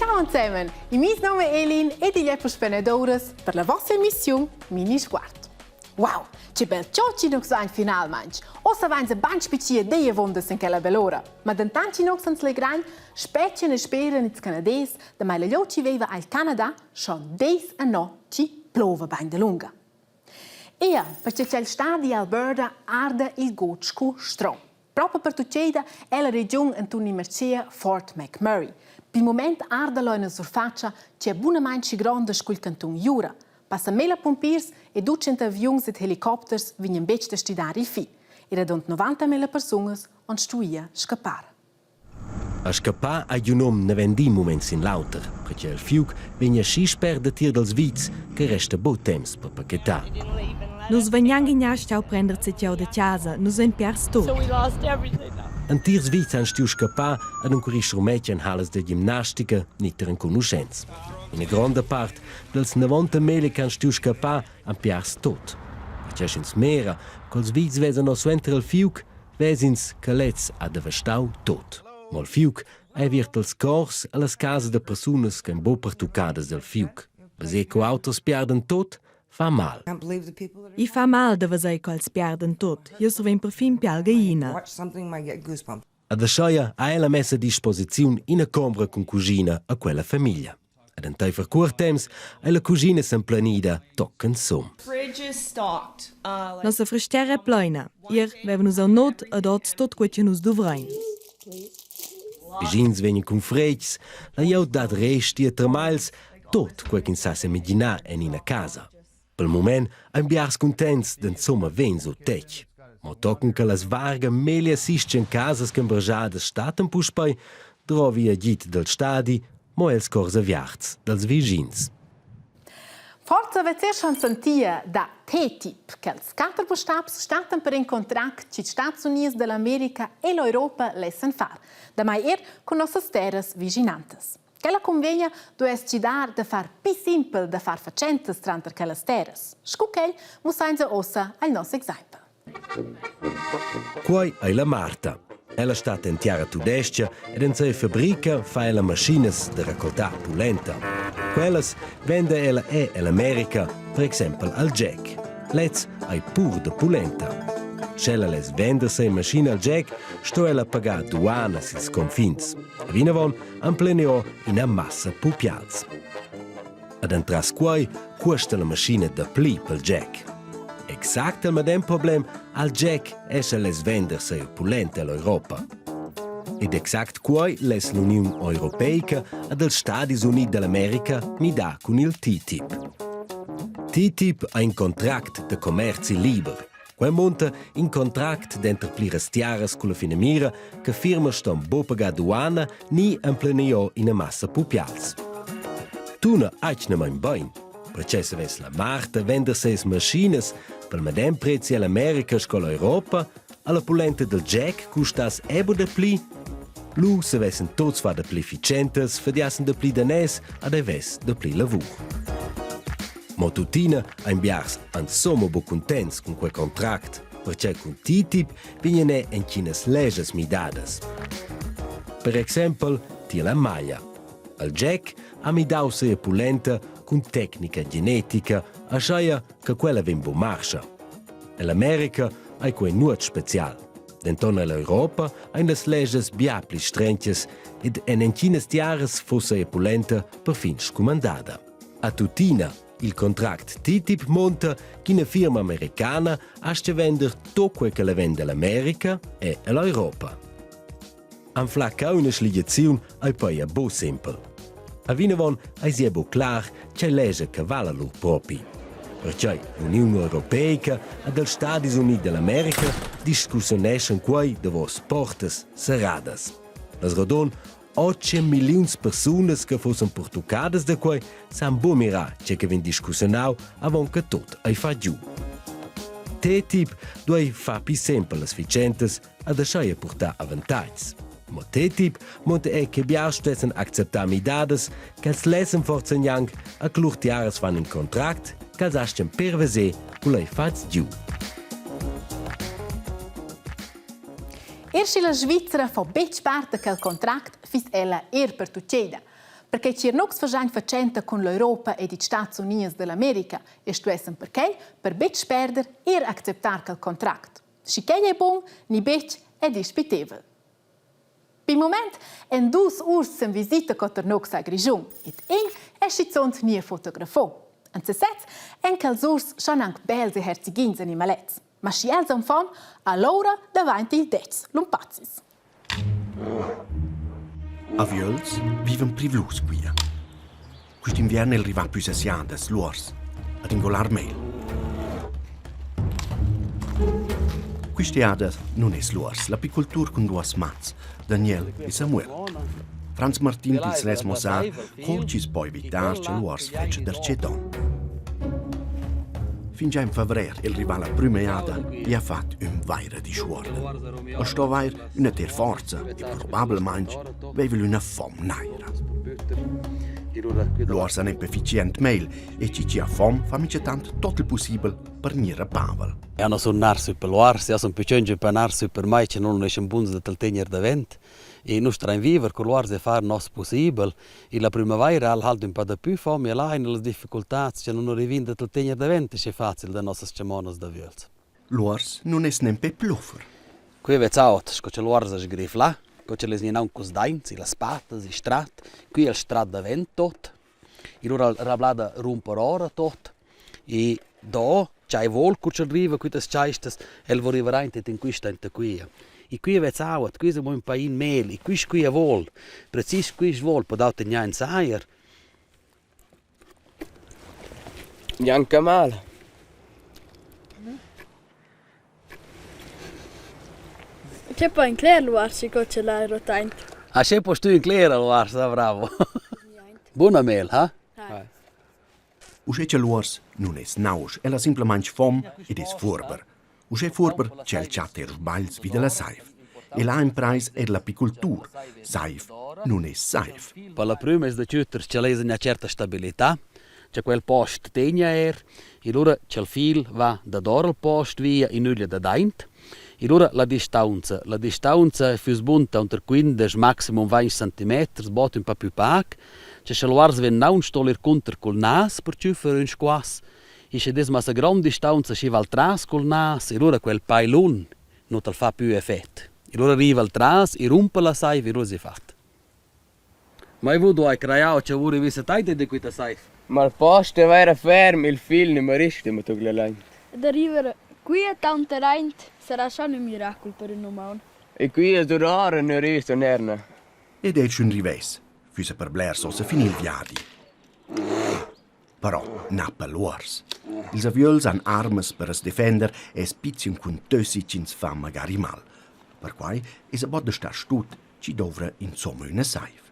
Ciao ensemen, il mies nome è Elin ed igl è puspè uras per la vossa emissiun Mini Sguard. Wow, che bel ciò ci nus vain finalmaing. Ossa vainsa bain spicia deia vondas in quella bell'ora. Ma dentant ci nus ans legrain, spetgen e speran ils canadés, da mai la glieud ci veiva al Canada schon deis a no ci plova bain da lunga. Ea, perche cha'l stadi Alberta arda il god scu strom. Propi pertucceda è la regiun enturn il marché Fort McMurray. Pil mument arda leu ina surfatscha che è bunamain schi gronda sco il cantun Jura. Passa mella pumpiers e 200 aviuns ed helicopters vegnan betg da stidar il fi. E radund 90 mella persunas han stuia scappar. A scappar ha giu num naven d'in mument sin l'auter, perche il fiug vegn aschi spert datier dals vits che resta buc temps per pachetar. Nus vegnan gnanc stau prender zatgeu da casa, nus vein piars tut. Entirs vits han stuiu scappar ad encurir schurmetg en hallas da gimnastica ni ter enconuschents. Ina gronda part dals 90 meli che han stuiu scappar han piars tut. Perche sch'ins mera, co'ls vits vesan oz suenter il fiug, ves'ins che lez ha devastau tut. Mo il fiug ha aviert els cors allas casas da persunas ch'ein buc pertuccadas dal fiug. Veser co auters piardan tut fa mal. I fa mal da veser co els piardan tut. Jeu survegn perfin pial gaglina. Ad ascheia ha ella mess a disposiziun ina combra cun cuschina a quella famiglia. Ed enteifer cuort temps ei la cuschina s'emplenida tochen sum. Nossa frestera è pleina. Ier vevan nus aunc not ed oz tot quei che nus duvrein. Vischins vegnan cun fretgs, la glieud dat resti e termagls, tot quei ch'ins sa semiginar en ina casa. Pel mument ein biars cuntents d'insumma vegn sut tetg. Mo tochen che las varga meglier sistien casas ch'embragiadas stattan puspei, drovi agid dal stadi, mo els cors aviarts dals vischins. Forza vezzer schon sentia da TTIP, quels quatter bustabs stattan per in contract chi Stati Unids dell'America e l'Europa lessan far, damai er cun nossas terras vischinantas. Quella cunvegna duess gidar da far pli simpel da far fatschentas tranter quellas terras, sco quel mussainsa uossa al nos exaimpel. Quai ei la Marta. Ella stat en tiara tudestga ed en sia fabrica fa ella maschinas da raccoltar pulenta. Quellas venda ella è ell'America, per exempel al Jack. Lez ei pur da pulenta. Sch'ella less vender sia maschina al Jack, sto ella pagar duanas ils confins. Vinavon empleniu ina massa pupials. Ed entras quei cuosta la maschina dapli pel Jack. Exact il medem problem al Jack è sche less vender seu pulent ell'Europa. Ed exact quei less l'Uniun Europeica ed els Stadis Units dell'America midar cun il TTIP. TTIP ha in contract da commerzi liber. Quei munta in contract denter pliras tiaras culla finamira che firmas ston buca pagar duana ni emplenir ina massa pupials. Tuna atgnamain bein, perche savess la Marta vender ses maschinas pel medem prezi all'America sco l'Europa, alla pulenta del Jack custass ebu da pli, lu savessen tuts far da pli efficientas, fadiassen da pli daners ad ei vess da pli lavur. Mo tuttina ein biars insomma buc cuntents cun quei contract, pertgei cun TTIP vegnan er entginas leschas midadas. Per exempel tier la maglia. Il Jack ha midau sia pulenta cun tecnica genetica, ascheia che quella vegn buc marscha. Ell'America ei quei nuot special. Denton ell'Europa ein las leschas bia pli strentgas ed en entginas tiaras fuss sia pulenta perfin scumandada. A tuttina, il contract TTIP monta ch'ina firma americana astga vender tot quei che la venda l'America e l'Europa. Anflar cheu ina schligiaziun ei pia buc simpel. A vinavon eisi è buc clar tgei lescha che vala lur propi. Perquei l'Uniun Europeica ed els Stadis Units dell'America discussioneschan quei davos portas serradas. Las rodon 8 milliuns persunas che fussen pertuccadas da quei san buc mirar tge che vegn discussionau avon che tut ei fa giu. TTIP duei far pli sempel las fatschentas ed ascheia purtar avantatgs. Mo TTIP munta er che biars stuessen acceptar midadas ch'els lessen forsa gnanc a che lur tiaras fan in contract ch'els astgan perveser cu ei fatg giu. Er sche la Svizra fa betg part da quel contract, fiss ella er pertutgada. Perché tier nus fagiain fatschenta cun l'Europa ed ils Stats Unids dell'America e stuessen perquei per betg perder er acceptar quel contract. Schi quei è bun ni betg è dispiteivel. Pil mument èn dus urs en visita cunter nus a Grischun ed in è schizunt gnir fotografò. En sesez èn quels urs schon anc bels e herzigins animalets. Ma schi els han fom, alura davant ils dets lumpazis. Aviöls vivan privlus quia. Quist inviern è'l rivà püssas jadas l'uors ad ingolar mel. Quista jada nun es l'uors l'apicultur cun duos mats, Daniel e Samuel. Franz Martin tils less muossar co chi's po evitar cha l'uors fetscha darcheu don. Fingià in favrer è'l rivà la prüma jada e ha fat ün vaira dischuorden. El sto avair üna ter forza e probabelmaing veivel üna fom naira. L'uors ha nempe fich jent meil e chi chi ha fom fa minchatant tot il pussibel per gnir a pavel. Eu non sun nar sü per l'uors, eu sun pü chönch per nar sü per mai che non eschan buns da til tegner davent. E nus strain viver cul uors e far nos pussibel. Illa prümavaira al halt ün pa dapü fom e là in las difficultats che non rivin da til tegner davent es facil da nossas chamonas d'aviöls. L'uors nun es nempe pluffer. Qui vezza ot sco cha l'uors es sgriflà, co ch'el es gnü aunc culs daints illas patas, il strat. Qui e'l strat davent tuot. E lura rablà da rumper ora tuot. E do, tschai voul cur ch'el riva quistas chaistas, el vo rivar aint in quista enta quia. E qui vezza ot, qui es amo ün pain mel e quist quia voul, precis quist voul, po dau tegnair in sajer. Gnanca mal. Che po incler l'uors co ch'el ha rotaint? Ah, sche post tu incler l'uors, ah, bravo. Buna mel, ha? Uschè cha l'uors nun es nausch, el ha simplamaing fom ed es furber. Uschè furber ch'el chatta eir sbagls vi da la saiv. El ha imprais eir l'apicultur. Saiv nun es saiv. Per la prüma es da tschütter ch'el es üna tscherta stabilità, cha quel post tegna eir e lura cha'l fil va dador al post via e nüglia dadaint. E lura la distaunza. La distaunza füss bun tanter 15 maximum 20 centimeters, bod ün pa pü pac. Cha scha l'uors vegn naun sto'l ir cunter cul nas per tschüffer ün squass. E sche dess massa gronda distaunza schi va'l tras cul nas e lura quel pailun nu t'al fa pü effet. E lura riva'l tras e rumpa la saiv e lura esi fat. Ma eu vul hai crajau cha vus rivissat aint da quista saiv. Ma il post è vaira ferm, il fil nu ma rista ma tuglia l'aint. Ed arriver qui a taunt eraint sarà schon ün miracul per ün umaun. E qui es duror e nu rivist unerna. Ed eir sch'ün rivess, füssa per blers uossa fini il viadi. Però na per l'uors. Ils aviöls han armas per as defender e es piziun cun tössi ch'ins fa magari mal. Perquai esa bod da star stut chi douvra insomma üna saiv.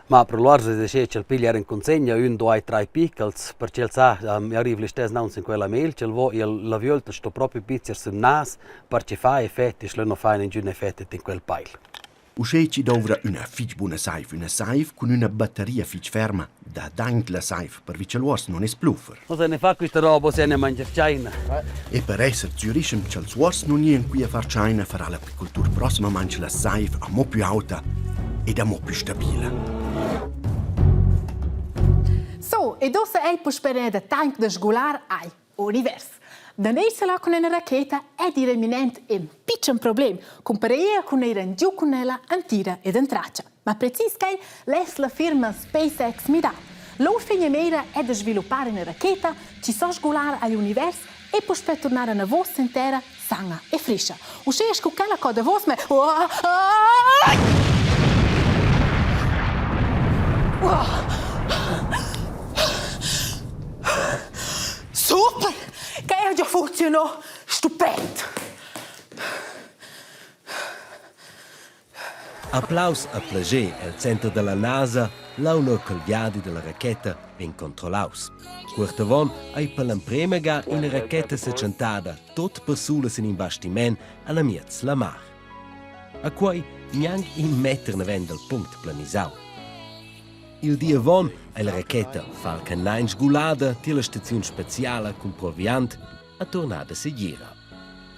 Ma per l'uors es uschè ch'el piglia eir in consegna ün duai trais pichels, perche el sa, mi arriv listess naun sin quella mail ch'el vo e l'aviöl sto propi pizcher sün nas per chi fa effet e sch'el nu fa ingün effet in quel pail. Uschè chi douvra üna fich buna saiv, üna saiv cun üna battaria fich ferma dadaint la saiv pervi cha l'uors nun es pluffer. Cosa ne fa quista roba se ne mangiar tschaina? E per esser zürischem cha'ls uors nun gnian qui a far tschaina farà l'apicultur prossimamaing la saiv amo pü auta ed amo pü stabila. So, ed ussa ei puspei da temp da sgular ai univers. Da neir cun ina racheta è dir eminent in pitschen problem, cumpareia cun eir en giu cun ella entira ed entratscha. Ma precis quai less la firma SpaceX midar. Lur finamira è da sviluppar ina racheta chi so sgular agl univers e puspè turnar enavos sin terra sana e frischa. Uschè sco quella co davos me. Oh, oh, Super! Che ha già funzionò stupend! Applaus a plascher el center dalla NASA, l'aunur cul viadi dalla racheta vegn controllaus. Cuort avon ei per l'emprema ga ina racheta setschentada tot persula sin in bastiment anamiez la mar. A quei gnanc in meter naven dal punct planisau. Il di avon ei la racheta Falcon 9 sgulada tier la staziun speciala cun proviant a turnada segira.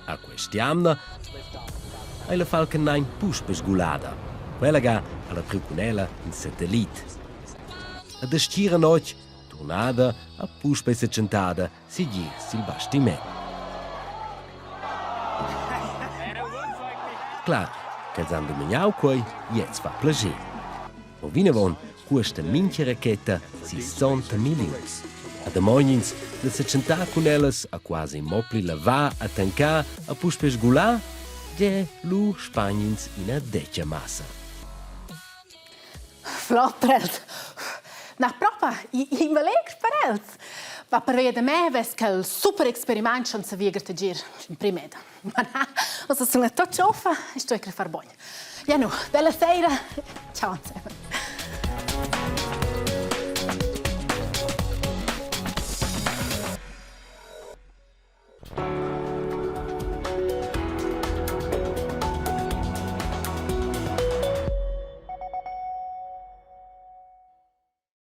A quest'jamna ei la Falcon 9 puspe sgulada. Quella ga ha la priu cun ella in satellit. E da stgira notg turnada a puspei setschentada segir sil bastiment. Clar ch'els han dumignau quei, gliez fa plascher. Mo vinavon cuosta mintga racheta 60 milliuns. A damognins da setschentar cun ellas a quasi mo pli lavar, a tancar, a puspei sgular, gie, lu spagnins ina detga massa. Flot per els. Na, propa, i va legr per els. Ma pervia da me vess quel super experiment schon savia gartegier in primeda. Ma na, ossa sun tot tschoffa e sto far bogn. Ja nu, bella seira. Ciao insieme.